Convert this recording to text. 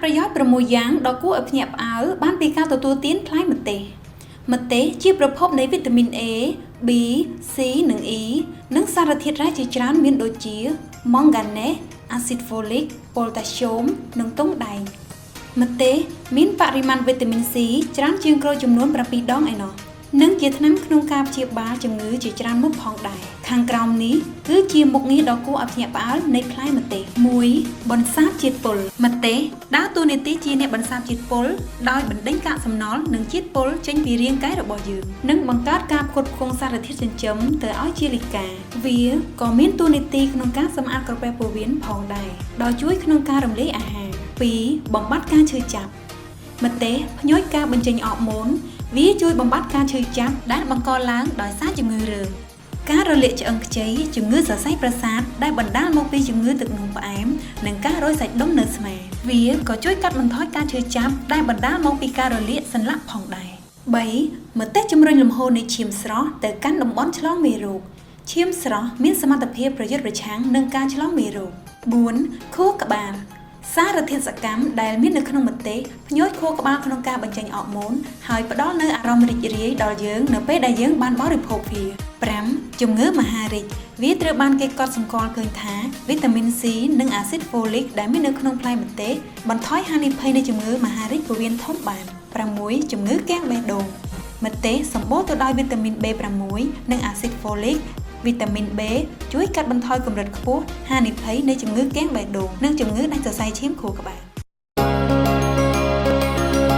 ប្រយោជន៍6យ៉ាងដ៏គួរឲ្យភ្ញាក់ផ្អើលបានពីការទទួលទានផ្លែម្ទេសម្ទេសជាប្រភពនៃវីតាមីន A B C និង E និងសារធាតុរ៉ែជាច្រើនមានដូចជាម៉ង់ហ្គាណេសអាស៊ីតហ្វូលិកប៉ូតាស្យូមនិងទង់ដែងម្ទេសមានបរិមាណវីតាមីន C ច្រើនជាងក្រូចចំនួន7ដងឯណោះនិងជាថ្នាំក្នុងការព្យាបាលជំងឺជាច្រើនមុខផងដែរខាងក្រោមនេះគឺជាមុខងារដ៏គួរឲ្យភ្ញាក់ផ្អើលនៃផ្លែម្ទេស1បន្សាបជាតិពុលម្ទេសដើរតួនាទីជាអ្នកបន្សាបជាតិពុលដោយបណ្ដេញកាកសំណល់និងជាតិពុលចេញពីរាងកាយរបស់យើងនិងបង្កើតការផ្គត់ផ្គង់សារធាតុចិញ្ចឹមទៅឲ្យជាលិកាវាក៏មានតួនាទីក្នុងការសម្អាតក្រពះពោះវៀនផងដែរដោយជួយក្នុងការរំលាយអាហារ2បំបត្តិការឈឺចាប់ម្ទេសភ្ញូចការបញ្ចេញអរម៉ូនវាជួយបំបត្តិការឈឺចាប់ដែលបង្កឡើងដោយសារជំងឺរើមការរលាកឆ្អឹងខ្ចីជំងឺសរសៃប្រសាទដែលបណ្ដាលមកពីជំងឺទឹកនោមផ្អែមនិងការរោយសាច់ដុំនៅស្មាវាក៏ជួយកាត់បន្ថយការឈឺចាប់ដែលបណ្ដាលមកពីការរលាកសន្លាក់ផងដែរ3ម្ទេសជំរុញលំហូរនៃឈាមស្រស់ទៅកាន់តំបន់ឆ្លងមេរោគឈាមស្រស់មានសមត្ថភាពប្រយុទ្ធប្រឆាំងនឹងការឆ្លងមេរោគ4ខួរក្បាលសារធាតុសកម្មដែលមាននៅក្នុងម្ទេសភ្ញូចខួរក្បាលក្នុងការបញ្ចេញអរម៉ូនហើយផ្ដល់នូវអារម្មណ៍រីករាយដល់យើងនៅពេលដែលយើងបានបរិភោគវា5ជំងឺមហារីកវាត្រូវបានគេកត់សម្គាល់ឃើញថាវីតាមីន C និងអាស៊ីតហ្វូលិកដែលមាននៅក្នុងផ្លែម្ទេសបន្ថយហានិភ័យនៃជំងឺមហារីកពោះវៀនធំបាន6ជំងឺគាំងបេះដូងម្ទេសសម្បូរទៅដោយវីតាមីន B6 និងអាស៊ីតហ្វូលិកវីតាមីន B ជួយកាត់បន្ថយកម្រិតខ្ពស់ហានិភ័យនៃជំងឺគាំងបេះដូងនិងជំងឺដាច់សរសៃឈាមខួរក្បាល។